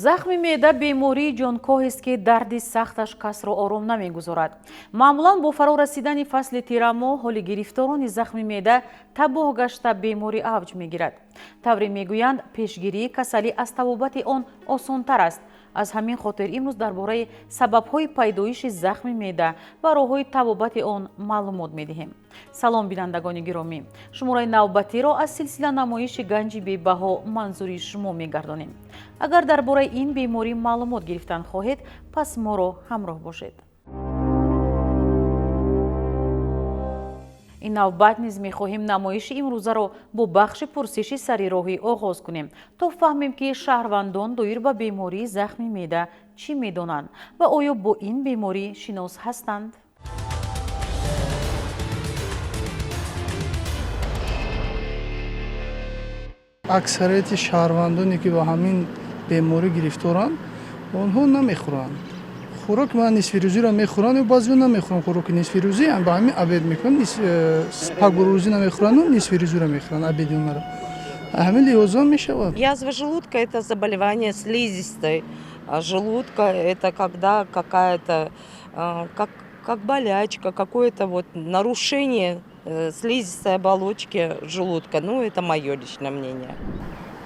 Захми меъда бемории ҷонкоҳест, ки дарди сахташ касро ором намегузорад. Маъмулан бо фаро расидани фасли тирамоҳ ҳоли гирифторони захми меъда табоҳ гашта, беморӣ авҷ мегирад. Тавре мегӯянд, пешгирии касалӣ аз табобати он осонтар аст. Аз ҳамин хотир имрӯз дар бораи сабабҳои пайдоиши захми меъда ва роҳҳои табобати он маълумот медиҳем. Салом, бинандагони гиромӣ! Шумораи навбатиро аз силсила намоиши «Ганҷи бебаҳо» манзури шумо мегардонем. Агар дар бораи ин беморӣ маълумот гирифтан хоҳед, пас моро ҳамроҳ бошед. Ин навбат низ мехоҳем намоиши имрӯзаро бо бахши пурсиши сарироҳӣ оғоз кунем, то фаҳмем, ки шаҳрвандон доир ба бемории захми меъда чӣ медонанд ва оё бо ин беморӣ шинос ҳастанд. Аксарияти шаҳрвандоне, ки ба ҳамин беморӣ гирифторанд, онҳо намехӯранд хӯрок. Ман нисфирӯзиро мехӯранд ё баъзеҳо намехӯранд хӯроки нисфирӯзӣ, ба ҳамин обед мекунанд. Пагоҳрӯзӣ намехӯранду нисфирӯзиро мехӯранд, обеди онро. Ҳамин лиҳоза мешавад. Язва желудка – это заболевание слизистой желудка, это когда какая-то, как болячка, какое-то вот нарушение слизистой оболочки желудка. Ну, это мое личное мнение.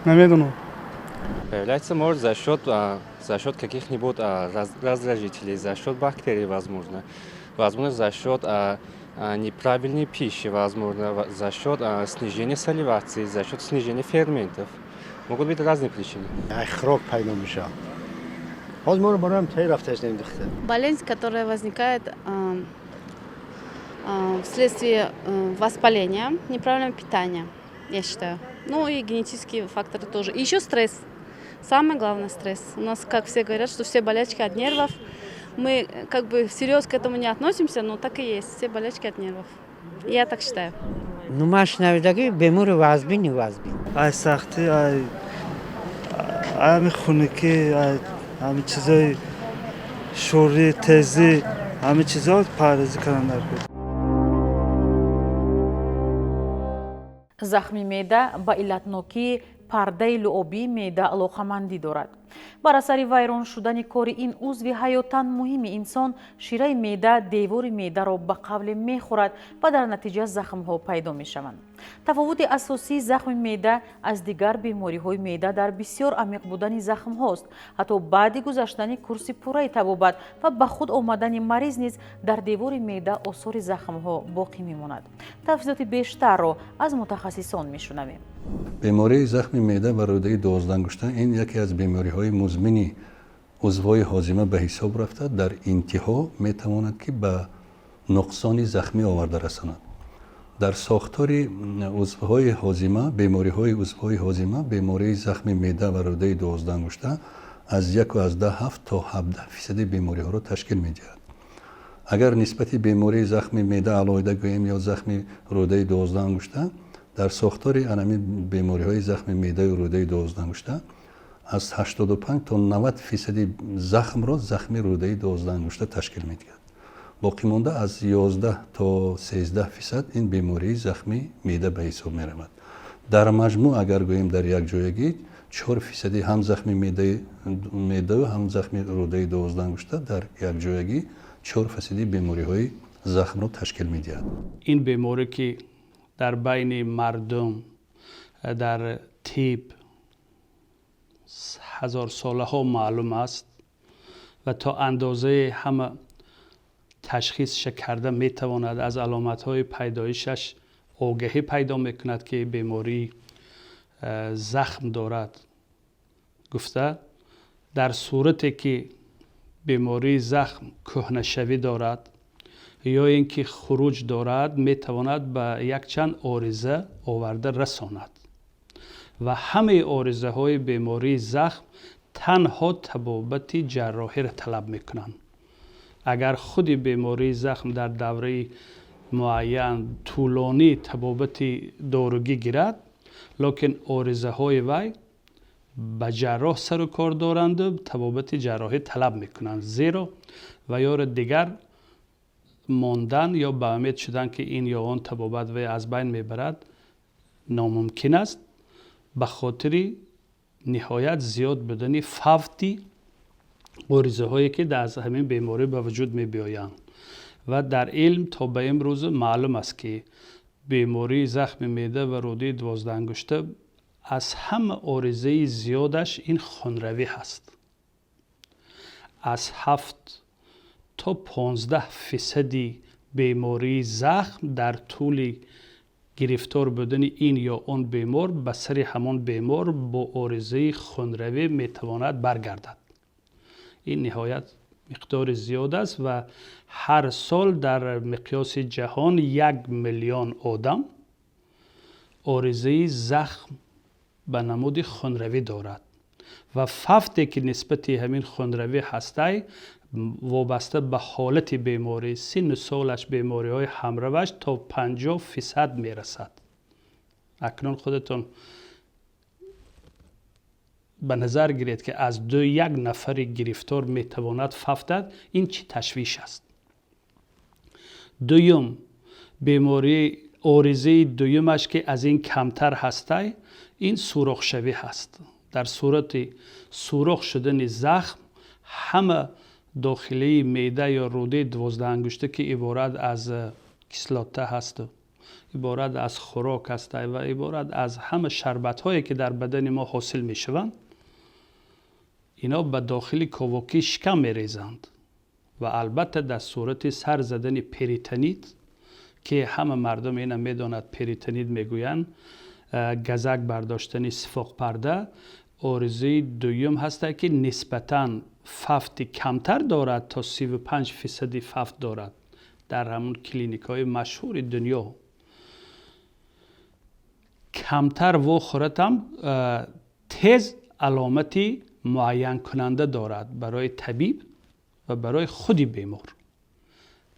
Намедонам. Появляется может за счет каких-нибудь раздражителей, за счет бактерий, возможно. Возможно, за счет неправильной пищи, возможно, за счет снижения саливации, за счет снижения ферментов. Могут быть разные причины. Хӯрок пайдо мешавад. Ҳозир моро бароям тай рафтаистем, духтар. Болезнь, которая возникает вследствие воспаления, неправильного питания, я считаю. Ну и генетические факторы тоже. И еще стресс. Самое главное – стресс. У нас, как все говорят, что все болячки от нервов. Мы как бы всерьез к этому не относимся, но так и есть. Все болячки от нервов. Я так считаю. Ну, ман шунавидаги бемори вазбини вазбин. Ай сахтӣ, ай ҳами хунукӣ, ай ҳами чизои шӯрӣ, тезӣ, ҳами чизо парҳезӣ кардан дар кор. Захми меъда ба иллатнокии пардаи луобии меъда алоқамандӣ дорад. Бар асари вайрон шудани кори ин узви ҳаётан муҳими инсон, шираи меъда девори меъдаро ба қавле мехӯрад ва дар натиҷа захмҳо пайдо мешаванд. Тафовути асосии захми меъда аз дигар бемориҳои меъда дар бисёр амиқ будани захмҳост. Ҳатто баъди гузаштани курси пурраи табобат ва ба худ омадани мариз низ дар девори меъда осори захмҳо боқӣ мемонад. Тафсилоти бештарро аз мутахассисон мешунавем. Бемории захми меъда ва рӯдаи дувоздаҳангушта ин яке аз бемориҳои музмини узвҳои ҳозима ба ҳисоб рафта, дар интиҳо метавонад, ки ба нуқсони захмӣ оварда расонад. Дар сохтори узвҳои ҳозима, бемориҳои узвҳои ҳозима, бемории захми меъда ва рӯдаи дувоздаҳангушта аз 1,7 то 17 фисади бемориҳоро ташкил медиҳад. Агар нисбати бемории захми меъда алоҳида гӯем ё захми рӯдаи дувоздаҳангушта, дар сохтори анами бемориҳои захми меъдаю рӯдаи дувоздаҳангушта аз 85 то 90 фисади захмро захми рӯдаи дувоздаҳангушта ташкил медиҳад. Боқимонда аз 11 то 13 фисад ин бемории захми меъда ба ҳисоб меравад. Дар маҷмӯъ агар гӯем, дар якҷоягӣ 4 фисади ҳам захми меъдаю ҳам захми рӯдаи дувоздаҳангушта дар якҷоягӣ 4 фисади бемориҳои захмро ташкил медиҳад. Ин беморӣ, ки дар байни мардум, дар тиб ҳазорсолаҳо маълум аст ва то андозаи ҳама ташхисша карда метавонад, аз аломатҳои пайдоишаш огаҳӣ пайдо мекунад, ки бемории захм дорад гуфта, дар сурате ки бемории захм кӯҳнашавӣ дорад ё ин ки хуруҷ дорад, метавонад ба якчанд ориза оварда расонад ва ҳамаи оризаҳои бемории захм танҳо табобати ҷарроҳиро талаб мекунанд. Агар худи бемории захм дар давраи муайян тӯлонӣ табобати доругӣ гирад, лекин оризаҳои вай ба ҷарроҳ сару кор доранду табобати ҷарроҳӣ талаб мекунанд, зеро ва ёро дигар мондан ё ба умед шудан, ки ин ё он табобат вай аз байн мебарад, номумкин аст, ба хотири ниҳоят зиёд будани фавти оризаҳое ки аз ҳамин беморӣ ба вуҷуд мебиёянд. Ва дар илм то ба имрӯз маълум аст, ки бемории захми меъда ва рӯдаи дувоздаҳангушта аз ҳама оризаи зиёдаш ин хунравӣ ҳаст. Аз 7 то 15 фисади бемории захм дар тӯли гирифтор будани ин ё он бемор ба сари ҳамон бемор бо оризаи хунравӣ метавонад баргардад. Ин ниҳоят миқдори зиёд аст ва ҳар сол дар миқёси ҷаҳон 1 миллион одам оризаи захм ба намуди хунравӣ дорад ва фавте ки нисбати ҳамин хунравӣ ҳастай, вобаста ба ҳолати беморӣ, синну солаш, бемориҳои ҳамраваш то 50% мерасад. Акнун худатон ба назар гиред, ки аз ду як нафари гирифтор метавонад фавтад. Ин чӣ ташвиш аст? Дуюм бемории, оризаи дуюмаш, ки аз ин камтар ҳастай, ин сӯрохшавӣ ҳаст. Дар сурати сӯрох шудани захм ҳама дохилии меъда ё рӯдаи дувоздаҳангушта, ки иборат аз кислота ҳасту иборат аз хӯрок аст ва иборат аз ҳама шарбатҳое, ки дар бадани мо ҳосил мешаванд, ино ба дохили ковокии шикам мерезанд ва албатта дар сурати сар задани перитонит, ки ҳама мардум ина медонад, перитонит мегӯянд, газак бардоштани сифоқпарда, оризаи дуюм ҳаста, ки нисбатан фавти камтар дорад, то 35 фисади фавт дорад. Дар ҳамун клиникҳои машҳури дунё камтар вохӯратам, тез аломати муайянкунанда дорад барои табиб ва барои худи бемор.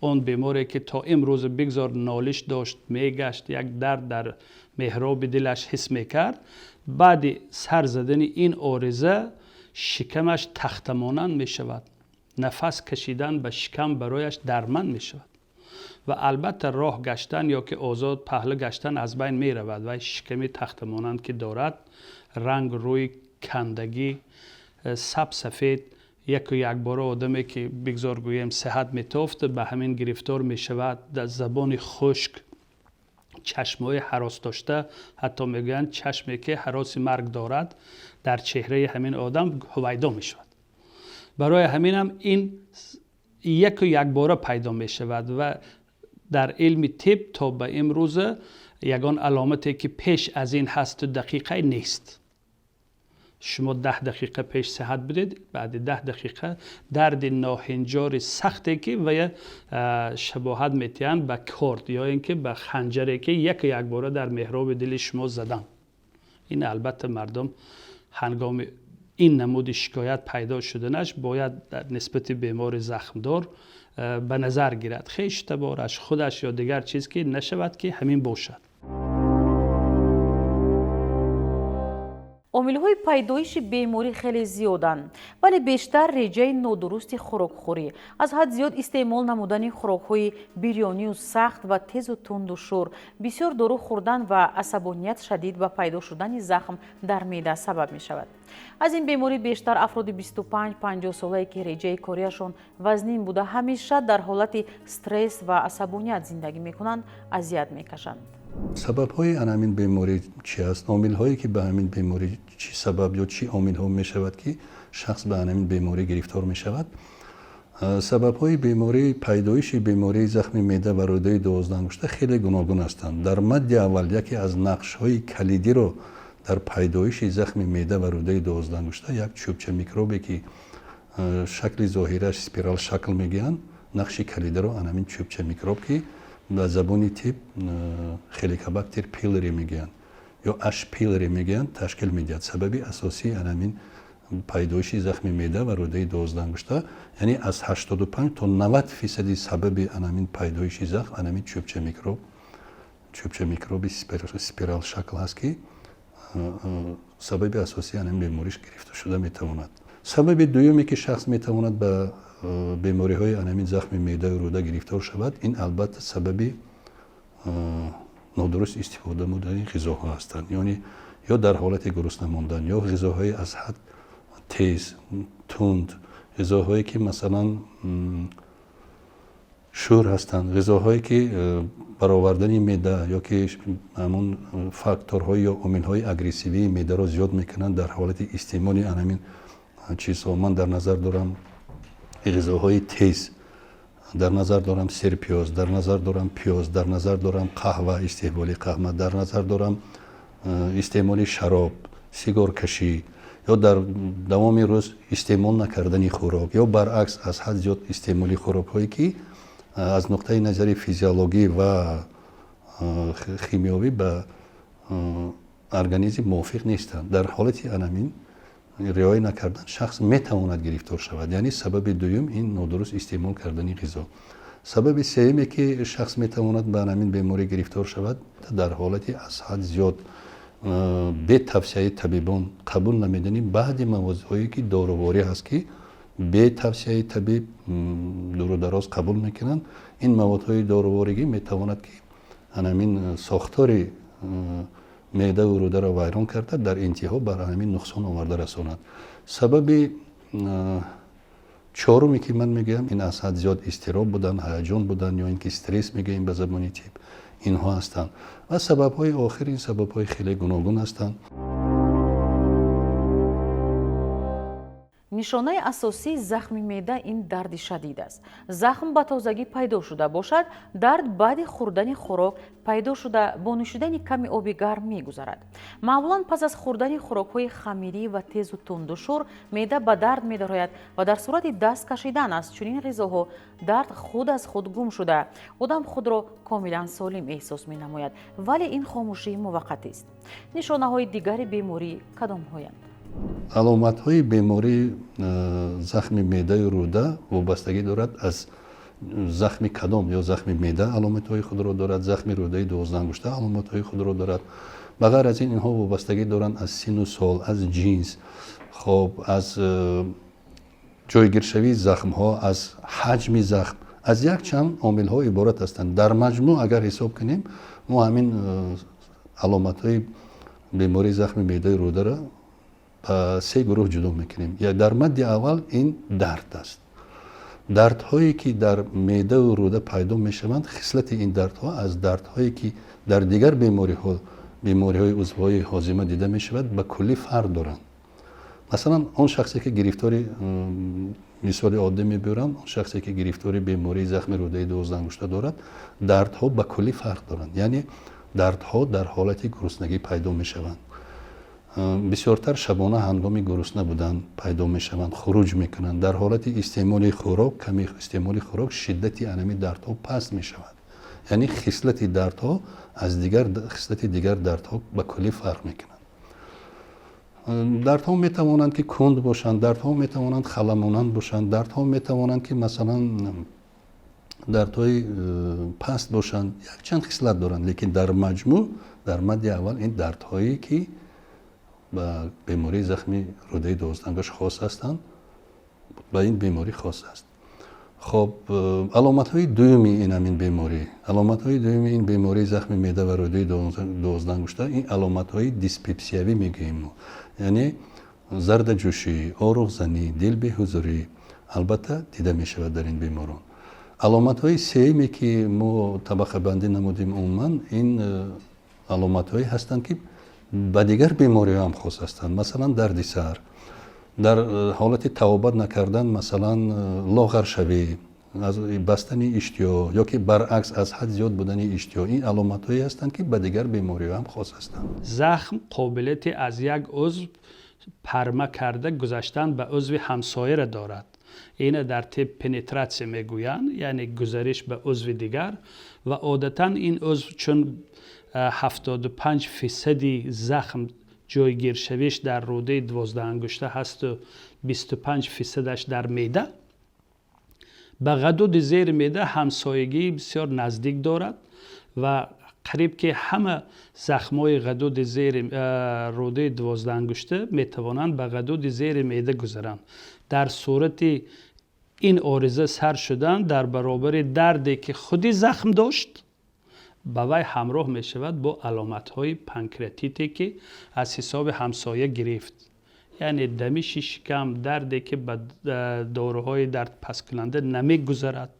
Он беморе, ки то имрӯз бигзор нолиш дошт, мегашт, як дард дар меҳроби дилаш ҳис мекард, баъди сар задани ин ориза шикамаш тахтамонанд мешавад, нафас кашидан ба шикам барояш дарманд мешавад ва албатта роҳ гаштан ё ки озод паҳлӯ гаштан аз байн меравад. Вай шиками тахтамонанд ки дорад, ранг рӯи кандагӣ, саб сафед, яку якбора одаме, ки бигзор гӯем сиҳат метофт, ба ҳамин гирифтор мешавад. Дар забони хушк, чашмҳои ҳарос дошта, ҳатто мегӯянд, чашме ки ҳароси марг дорад, дар чеҳраи ҳамин одам ҳувайдо мешавад. Барои ҳаминам ин яку якбора пайдо мешавад ва дар илми тиб то ба имрӯза ягон аломате, ки пеш аз ин ҳасту дақиқае нест. Шумо 10 дақиқа пеш сиҳат будед, баъди 10 дақиқа дарди ноҳинҷори сахте, ки вая шабоҳат метиҳанд ба корд ё ин ки ба ханҷаре, ки яку якбора дар меҳроби дили шумо задан. Ин албатта мардум ҳангоми ин намуди шикоят пайдо шуданаш бояд дар нисбати бемори захмдор ба назар гирад, хештабораш, худаш ё дигар чиз, ки нашавад, ки ҳамин бошад. Омилҳои пайдоиши беморӣ хеле зиёданд, вале бештар реҷаи нодурусти хӯрокхӯрӣ, аз ҳад зиёд истеъмол намудани хӯрокҳои бирёнию сахт ва тезу тунду шӯр, бисёр дору хӯрдан ва асабоният шадид ба пайдо шудани захм дар меъда сабаб мешавад. Аз ин беморӣ бештар афроди 25-50 солае, ки реҷаи кориашон вазнин буда, ҳамеша дар ҳолати стресс ва асабоният зиндагӣ мекунанд, азият мекашанд. Сабабҳои ана ҳамин беморӣ чи аст? Омилҳое, ки ба ҳамин беморӣ чӣ сабаб ё чӣ омилҳо мешавад, ки шахс ба ҳамин беморӣ гирифтор мешавад? Сабабҳои беморӣ, пайдоиши бемории захми меъда ва рӯдаи дувоздаҳангушта хеле гуногун ҳастанд. Дар мадди аввал яке аз нақшҳои калидиро дар пайдоиши захми меъда ва рӯдаи дувоздаҳангушта як чӯбча микробе, ки шакли зоҳираш спирал шакл мегӯянд, нақши калидиро ана ҳамин чӯбча микроб, ки ба забони тиб хеликобактер пилори мегӯянд ё H пилори мегӯянд, ташкил медиҳад. Сабаби асосии ана ҳамин пайдоиши захми меъда ва рӯдаи дувоздаҳангушта, яъне аз 85 то 90 фисади сабаби ана ҳамин пайдоиши захм ана ҳамин чӯбча микроб, чӯбча микроби спирал шакл ҳаст, ки сабаби асосии ана ҳамин бемориш гирифта шуда метавонад. Сабаби дуюме, ки шахс метавонад ба бемориҳои ана ҳамин захми меъдаю рӯда гирифтор шавад, ин албатта сабаби нодуруст истифода будани ғизоҳо ҳастанд, яъне Ё дар ҳолати гурусна мондан, ё ғизоҳои аз ҳад тез, тунд, ғизоҳое ки масалан шӯр ҳастанд, ғизоҳое ки баровардани меъда ё ки ҳамун факторҳои ё омилҳои агрессивии меъдаро зиёд мекунанд, дар ҳолати истеъмоли анамин чизҳо, ман дар назар дорам ғизоҳои тез, дар назар дорам серпиёз, дар назар дорам пиёз, дар назар дорам қаҳва, истеҳболи қаҳва, дар назар дорам истеъмоли шароб, сигоркашӣ, ё дар давоми рӯз истеъмол накардани хӯрок, ё баръакс аз ҳад зиёд истеъмоли хӯрокҳое ки аз нуқтаи назари физиологӣ ва химиёвӣ ба организм мувофиқ нестанд. Дар ҳолати анамин риоя накардан шахс метавонад гирифтор шавад. Яъне сабаби дуюм ин нодуруст истеъмол кардани ғизо. Сабаби сеюме ки шахс метавонад ба анамин беморӣ гирифтор шавад, дар ҳолати аз ҳад зиёд бе тавсияи табибон қабул намедани баъди маводҳое ки доруворӣ ҳаст, ки бе тавсияи табиб дуру дароз қабул мекунанд. Ин маводҳои доруворигӣ метавонад ки анамин сохтори меъдаву рӯдаро вайрон карда, дар интиҳо бар ҳамин нуқсон оварда расонад. Сабаби чоруме ки ман мегӯям, ин аз ҳад зиёд изтироб будан, ҳаяҷон будан, ё ин ки стресс мегӯем ба забони тиб, инҳо ҳастанд. Ва сабабҳои охир, ин сабабҳои хеле гуногун ҳастанд. Нишонаи асосии захми меъда ин дарди шадид аст. Захм ба тозагӣ пайдо шуда бошад, дард баъди хӯрдани хӯрок пайдо шуда, бо нӯшидани ками оби гарм мегузарад. Маъмулан пас аз хӯрдани хӯрокҳои хамирӣ ва тезу тунду шӯр меъда ба дард медарояд ва дар сурати даст кашидан аз чунин ғизоҳо дард худ аз худ гум шуда, одам худро комилан солим эҳсос менамояд. Вале ин хомӯшии муваққатист. Нишонаҳои дигари беморӣ кадомҳоянд? Аломатҳои бемории захми меъдаю рӯда вобастагӣ дорад аз захми кадом. Ё захми меъда аломатҳои худро дорад, захми рӯдаи дувоздаҳангушта аломатҳои худро дорад. Ба ғайр аз ин, инҳо вобастагӣ доранд аз сину сол, аз ҷинс, хоб, аз ҷойгиршавии захмҳо, аз ҳаҷми захм, аз якчанд омилҳо иборат ҳастанд. Дар маҷмӯъ агар ҳисоб кунем, мо ҳамин аломатҳои бемории захми меъдаи рӯдаро ба се гурӯҳ ҷудо мекунем. Дар мадди аввал ин дард аст. Дардҳое ки дар меъдаву рӯда пайдо мешаванд, хислати ин дардҳо аз дардҳое ки дар дигар бемориҳои узвҳои ҳозима дида мешавад, ба куллӣ фарқ доранд. Масалан, он шахсе ки гирифтори, мисоли оддӣ мебиёрам, он шахсе ки гирифтори бемории захми рӯдаи дувоздаҳангушта дорад, дардҳо ба куллӣ фарқ доранд. Яъне дардҳо дар ҳолати гуруснагӣ пайдо мешаванд, бисёртар шабона ҳангоми гурусна будан пайдо мешаванд, хуруҷ мекунанд. Дар ҳолати истеъмоли хӯрок, ками истеъмоли хӯрок, шиддати анами дардҳо паст мешавад. Яъне хислати дардҳо аз дигар хислати дигар дардҳо ба куллӣ фарқ мекунанд. Дардҳо метавонанд ки кунд бошанд, дардҳо метавонанд халамонанд бошанд, дардҳо метавонанд ки масалан дардҳои паст бошанд, якчанд хислат доранд, лекин дар маҷмӯъ дар мадди аввал ин дардҳое ки ба бемории захми рӯдаи дувоздаҳангушт хос ҳастанд, ба ин беморӣ хос аст. Хоб, аломатҳои дуюми ин ҳамин беморӣ, аломатҳои дуюми ин бемории захми меъда ва рӯдаи дувоздаҳангушта, ин аломатҳои диспепсиявӣ мегӯем мо, яъне зардаҷӯшӣ, оруғзанӣ, дилбеҳузурӣ албатта дида мешавад дар ин беморон. Аломатҳои сеюме ки мо табақабандӣ намудем, умуман ин аломатҳое ҳастанд ки ба дигар бемориҳо ҳам хос ҳастанд. Масалан, дарди сар дар ҳолати тавобат накардан, масалан лоғаршавӣ, аз бастани иштиҳо ё ки баръакс аз ҳад зиёд будани иштиҳо, ин аломатҳое ҳастанд ки ба дигар бемориҳо ҳам хос ҳастанд. Захм қобилияти аз як узв парма карда гузаштан ба узви ҳамсояро дорад. Ина дар тиб пенетратсия мегӯянд, яъне гузариш ба узви дигар. Ва одатан ин узв, чун 75% захм ҷойгиршавиш дар рӯдаи дувоздаҳангушта ҳасту 25%-аш дар меъда, ба ғадуди зери меъда ҳамсоягии бисёр наздик дорад ва қариб ки ҳама захмҳои ғадуди зери рӯдаи дувоздаҳангушта метавонанд ба ғадуди зери меъда гузаранд. Дар сурати ин ориза сар шудан, дар баробари дарде ки худи захм дошт, Ба вай ҳамроҳ мешавад бо аломатҳои панкреатите, ки аз ҳисоби ҳамсоя гирифт, яъне дамиши шикам, дарде, ки ба доруҳои дардпасткунанда намегузарад,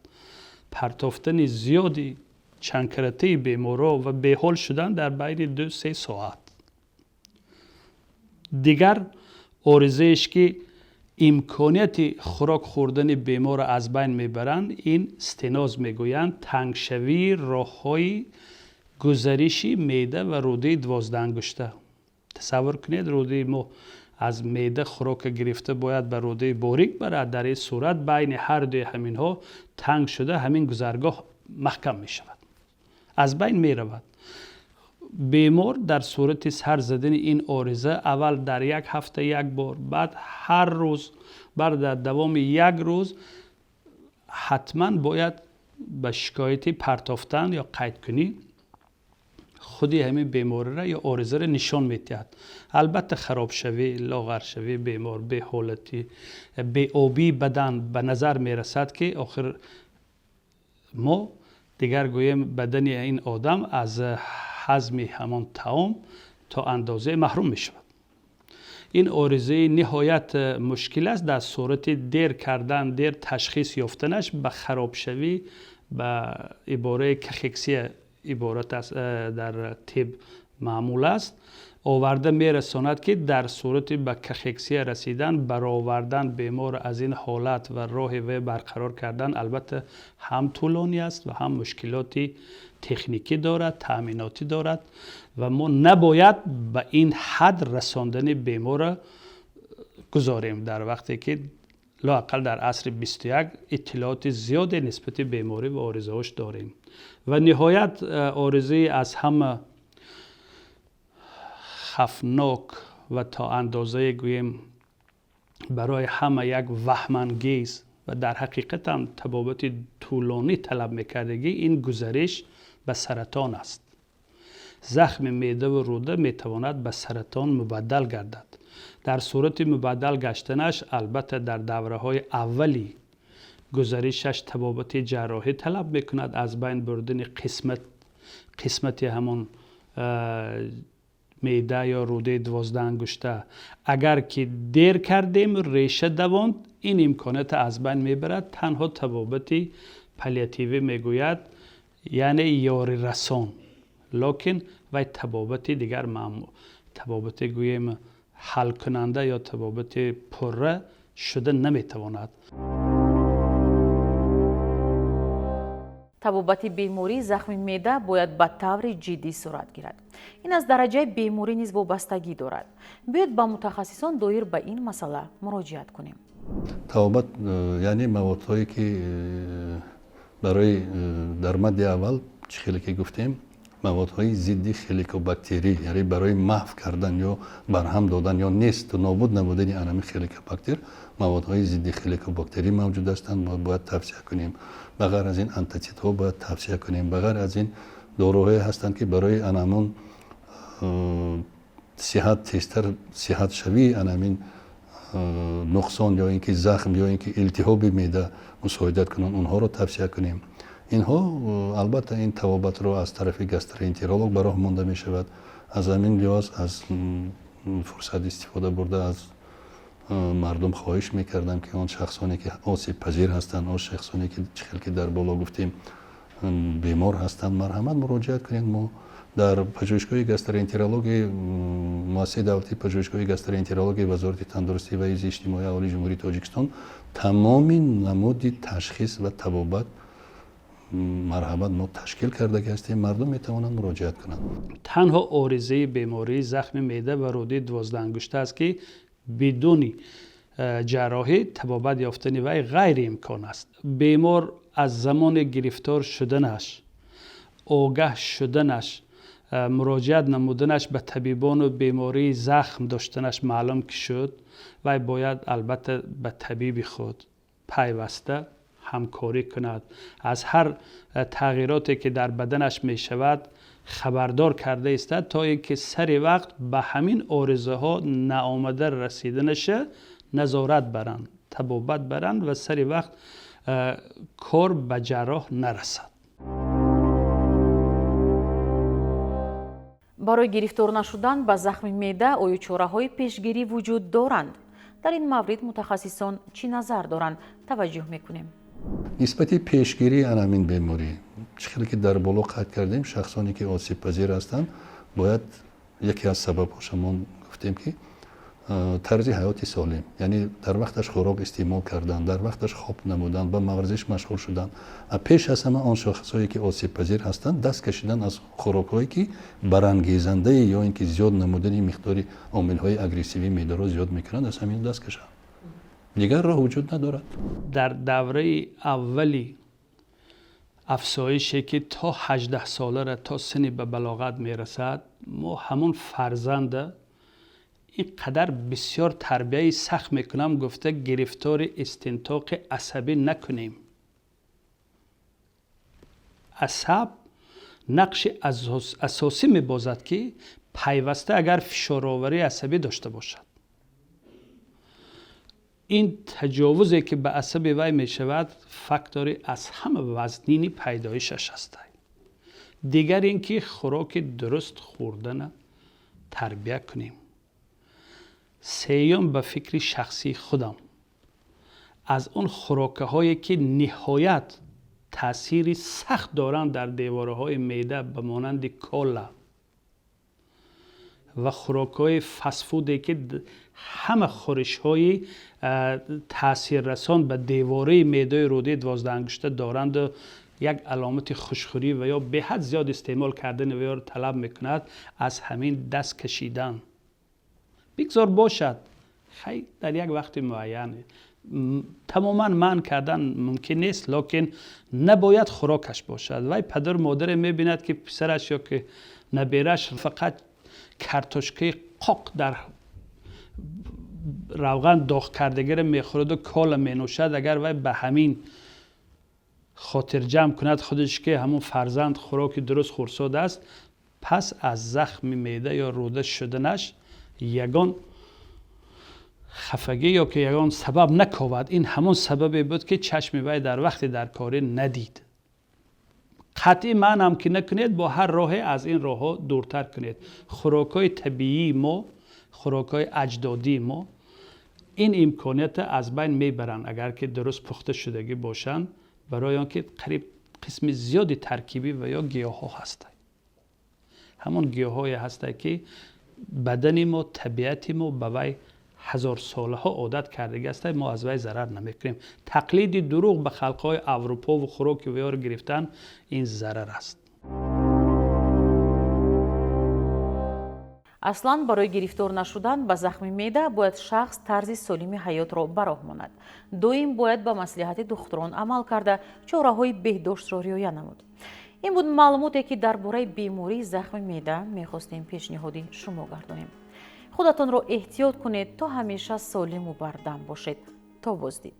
партофтани зиёди чандкаратаи беморро ва беҳол шудан дар байни 2-3 соат. Дигар оризаеш, ки имконияти хӯрок хӯрдани беморро аз байн мебаранд, ин стеноз мегӯянд, тангшавии роҳҳои гузариши меъда ва рӯдаи дувоздаҳангушта. Тасаввур кунед, рӯдаи мо аз меъда хӯрока гирифта бояд ба рӯдаи борик барад. Дар ин сурат байни ҳар дуи ҳаминҳо танг шуда, ҳамин гузаргоҳ маҳкам мешавад, аз байн меравад. Бемор дар сурати сар задани ин ориза аввал дар як ҳафта як бор, баъд ҳар рӯз, баъд дар давоми як рӯз ҳатман бояд ба шикояти партофтан ё қайдкунӣ худи ҳамин бемориро ё оризаро нишон медиҳад. Албатта, харобшавӣ, лоғаршавӣ бемор, беҳолатӣ, беобии бадан ба назар мерасад, ки охир мо дигар гӯем, бадани ин одам аз ҳазми ҳамон таом то андозае маҳрум мешавад. Ин оризаи ниҳоят мушкил аст. Дар сурати дер кардан, дер ташхис ёфтанаш, ба харобшавӣ, ба ибораи кахексия иборат аст, дар тиб маъмул аст, оварда мерасонад, ки дар сурати ба кахексия расидан, баровардан бемор аз ин ҳолат ва роҳи вай барқарор кардан албатта ҳам тӯлонӣ аст ва ҳам мушкилоти техникӣ дорад, таъминотӣ дорад ва мо набояд ба ин ҳад расондани беморро гузорем, дар вақте ки лоақал дар асри 21 иттилооти зиёде нисбати беморӣ ва оризаҳош дорем. Ва ниҳоят, оризаи аз ҳама хафнок ва то андозае гӯем барои ҳама як ваҳмангез ва дар ҳақиқатам табобати тӯлонӣ талаб мекардагӣ, ин гузариш ба саратон аст. Захми меъдаву рӯда метавонад ба саратон мубаддал гардад. Дар сурати мубаддал гаштанаш, албатта, дар давраҳои аввали гузаришаш табобати ҷарроҳӣ талаб мекунад, аз байн бурдани қисмати ҳамон меъда ё рӯдаи дувоздаҳангушта. Агар ки дер кардем, реша давонд, ин имконията аз байн мебарад. Танҳо табобати паллиативӣ мегӯяд, яъне ёрирасон, лекин вай табобати дигар табобати гӯем ҳалкунанда ё табобати пурра шуда наметавонад. Табобати бемории захми меъда бояд ба таври ҷиддӣ сурат гирад. Ин аз дараҷаи беморӣ низ вобастагӣ дорад. Биёед, ба мутахассисон доир ба ин масъала муроҷиат кунем. Табобат, яъне маводҳое, ки барои дар мадди аввал, чӣ хеле ки гуфтем, маводҳои зидди хеликобактерӣ, яъне барои маҳв кардан ё барҳам додан ё несту нобуд намудани анами хеликобактер, маводҳои зидди хеликобактерӣ мавҷуд ҳастанд, мо бояд тавсия кунем. Ба ғайр аз ин, антацидҳо бояд тавсия кунем. Ба ғайр аз ин, доруҳое ҳастанд, ки барои анамон сиҳат, тезтар сиҳатшавии анамин нуқсон ё ин ки захм ё ин ки илтиҳоби меъда мусоидат кунанд, онҳоро тавсия кунем. Инҳо, албатта, ин табобатро аз тарафи гастроэнтеролог ба роҳ монда мешавад. Аз ҳамин лиҳоз, аз фурсат истифода бурда, аз мардум хоҳиш мекардам, ки он шахсоне, ки осебпазир ҳастанд, он шахсоне, ки чӣ хел ки дар боло гуфтем, бемор ҳастанд, марҳамат, муроҷиат кунед. Мо дар пажӯҳишгоҳи гастроэнтерологии Муассисаи давлатии пажӯҳишгоҳи гастроэнтерологии Вазорати тандурустӣ ва ҳифзи иҷтимоии аҳолии Ҷумҳурии Тоҷикистон тамоми намуди ташхис ва табобат, марҳамат, мо ташкил кардагӣ ҳастем, мардум метавонанд муроҷиат кунанд. Танҳо оризаи бемории захми меъда ва рӯдаи дувоздаҳангушта аст, ки бидуни ҷарроҳӣ табобат ёфтани вай ғайриимкон аст. Бемор аз замони гирифтор шуданаш, огаҳ шуданаш, муроҷиат намуданаш ба табибону бемории захм доштанаш маълум ки шуд, вай бояд албатта ба табиби худ пайваста ҳамкорӣ кунад, аз ҳар тағйироте, ки дар баданаш мешавад, хабардор карда истад, то ин ки сари вақт ба ҳамин оризаҳо наомада расиданаша назорат баранд, табобат баранд ва сари вақт кор ба ҷарроҳ нарасад. Барои гирифтор нашудан ба захми меъда оё чораҳои пешгирӣ вуҷуд доранд? Дар ин маврид мутахассисон чӣ назар доранд? Таваҷҷӯҳ мекунем. Нисбати пешгирии ана ҳамин беморӣ, чӣ хеле ки дар боло қайд кардем, шахсоне ки осебпазир ҳастанд, бояд яке аз сабабҳоша мо гуфтем, ки тарзи ҳаёти солим, яъне дар вақташ хӯрок истеъмол кардан, дар вақташ хоб намудан, ба варзиш машғул шудан. Пеш аз ҳама он шахсҳое ки осебпазир ҳастанд, даст кашидан аз хӯрокҳое ки барангезандаи ё ин ки зиёд намудани миқдори омилҳои агрессивии меъдаро зиёд мекунанд, аз ҳамин даст кашанд. Дигар роҳ вуҷуд надорад. Дар давраи аввали афзоише ки то 18 солара, то синни ба балоғат мерасад, мо ҳамон фарзанда ин қадар бисёр тарбияи сахт мекунам гуфта гирифтори истинтоқи асабӣ накунем. Асаб нақши асосӣ мебозад, ки пайваста агар фишороварии асабӣ дошта бошад, ин таҷовузе ки ба асаби вай мешавад, фактори аз ҳама вазнини пайдоишаш аст. Дигар ин ки хӯроки дуруст хӯрдана тарбия кунем. Сеюм, ба фикри шахсии худам, аз он хӯрокаҳое ки ниҳоят таъсири сахт доранд дар девораҳои меъда, ба монанди кола ва хӯрокҳои фастфуде ки ҳама хӯришҳои таъсиррасон ба девораи меъдаи рӯдаи дувоздаҳангушта доранду як аломати хушхӯрӣ ва ё беҳад зиёд истеъмол кардани ваёро талаб мекунад, аз ҳамин даст кашидан. Бигзор бошад, хай, дар як вақти муайян. Тамоман манъ кардан мумкин нест, лекин набояд хӯрокаш бошад. Вай падару модаре мебинад, ки писараш ё ки набераш фақат картошкаи қоқ дар равған доғ кардагиро мехӯраду кола менӯшад. Агар вай ба ҳамин хотирҷамъ кунад худаш, ки ҳамон фарзанд хӯроки дуруст хӯрсод аст, пас аз захми меъда ё рӯда шуданаш ягон хафагӣ ё ки ягон сабаб наковад. Ин ҳамон сабабе буд, ки чашми вай дар вақти даркорӣ надид. Қатъӣ манъам ки накунед, бо ҳар роҳе аз ин роҳҳо дуртар кунед. Хӯрокҳои табиии мо, хӯрокҳои аҷдодии мо ин имконията аз байн мебаранд, агар ки дуруст пухта шудагӣ бошанд, барои он ки қариб қисми зиёди таркибӣ ва ё гиёҳҳо ҳастанд. Ҳамон гиёҳҳое ҳастанд, ки бадани мо, табиати мо ба вай ҳазорсолаҳо одат кардагӣ аст, мо аз вай зарар намекунем. Тақлиди дурӯғ ба халқҳои Аврупову хӯроки ваёро гирифтан ин зарар аст. Аслан барои гирифтор нашудан ба захми меъда бояд шахс тарзи солими ҳаётро ба роҳ монад. Доим бояд ба маслиҳати духтурон амал карда, чораҳои беҳдоштро риоя намуд. Ин буд маълумоте, ки дар бораи бемории захми меъда мехостем пешниҳоди шумо гардонем. Худатонро эҳтиёт кунед, то ҳамеша солиму бардам бошед. То боздид.